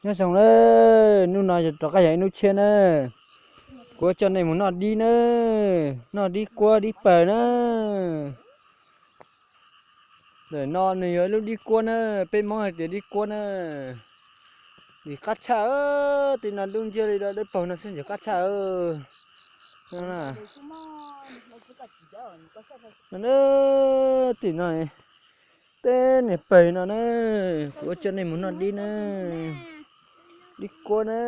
Nyob zoo nawb, hnub no rov qab yog ib hnub tshiab nawb. Kuv coj nej mus noj dib nawb, noj dib kuab dib pawg nawb. Ntawm no nws yog ib lub dib kuab nawb, peb Hmoob hais tias dib kuab nawb. Ntxim qab tshaj, tej no dub nciab li dawb paug no xwb ntxim qab tshaj. Tim no, tej niag pawg no na, kuv coj nej mus noj dib na. Dib kuab na.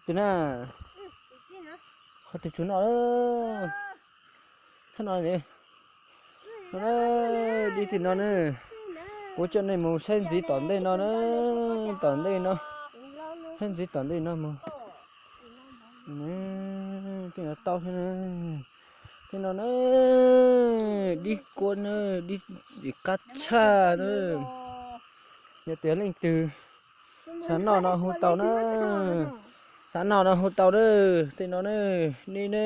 Tim na, qhov twg tsuas noj. Thab no, dib tim no na. Kuv coj nej mus saib ntxiv tom ntej no na, tom ntej no, saib ntxiv tom ntej no mus. Tej no tau thiab na. Tej no na, dib kuab na, dib ntxim qab tshaj na. Yog tias leej twg xav noj no hu tau na, xav noj no hu tau na. Tej no na, nej na,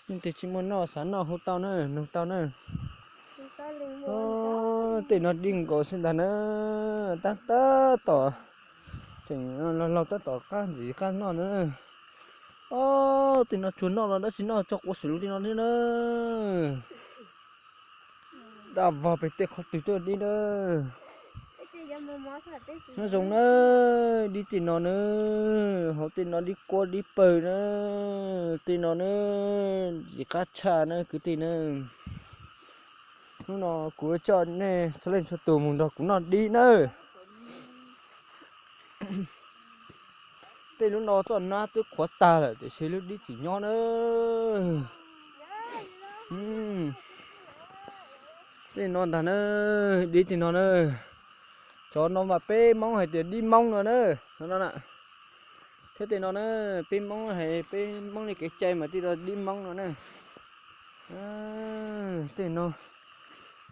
leej twg tsis muaj noj xav noj hu tau na, nug tau na. Tej no dib nkaus xwb ntag na, tab tab tom, tseem laug laug tab tom qab ntxiv qab noj na. Ob, tej no tsuas noj los dab tsi noj tso quav xwm lug tej no thiab na. Dab vog pem tej qhov twg tuaj dib na. Nyob zoo na, dib tej no na, hauv tej no dib kuab dib pawg na, tej no na, ntxim qab tshaj na kwv tij na. Hnub no kuv coj nej txhua leej txhua tus mus nrog kuv noj dib nawb. Tej lub no txoj nab twb qhuav tag lawm tiam sis lub dib tseem nyob na. Tej no ntag na, dib tej no na. Cov no mas peb Hmoob hais tias dib Hmoob no na. Thiab tej no na, peb Hmoob hais peb Hmoob li kev cai mas tej no dib Hmoob no na. Tej no,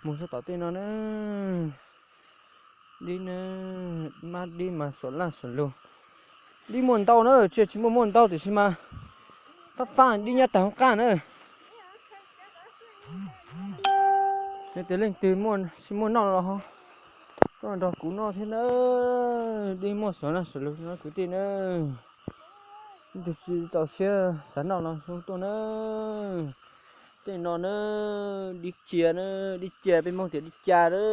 mus txog tom tej no na. Dib na, mab dib mas xuas laj xuas lug. Dib muaj ntau na, tsis tsis muaj muaj ntau tiam sis mas fab fab dib nyob tag hoob qab na. Yog tias leej twg tsis muaj noj los ho tuaj nrog kuv noj thiab na. Dib muaj xuas laj xuas lug no kwv tij na. Leej twg tsis txaus siab xav noj los hu tuaj na. Tej no na, dib cia na, dib cia peb Hmoob tias dib ca na.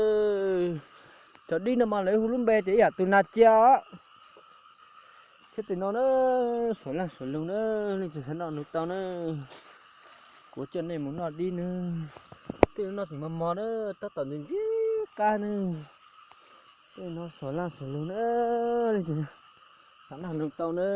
Cov dib no mas lawv hu lub npe tias ib yam tus nas cia os. Thiab tej no na, xuas laj xuas lug na, leej twg xav noj nug tau na. Kuv coj nej mus noj dib na. Tej lub no tseem mos mos na, tab tom ntxim ntxim qab na. Tej no xuas laj xuas lug na, leej twg xav noj nug tau na.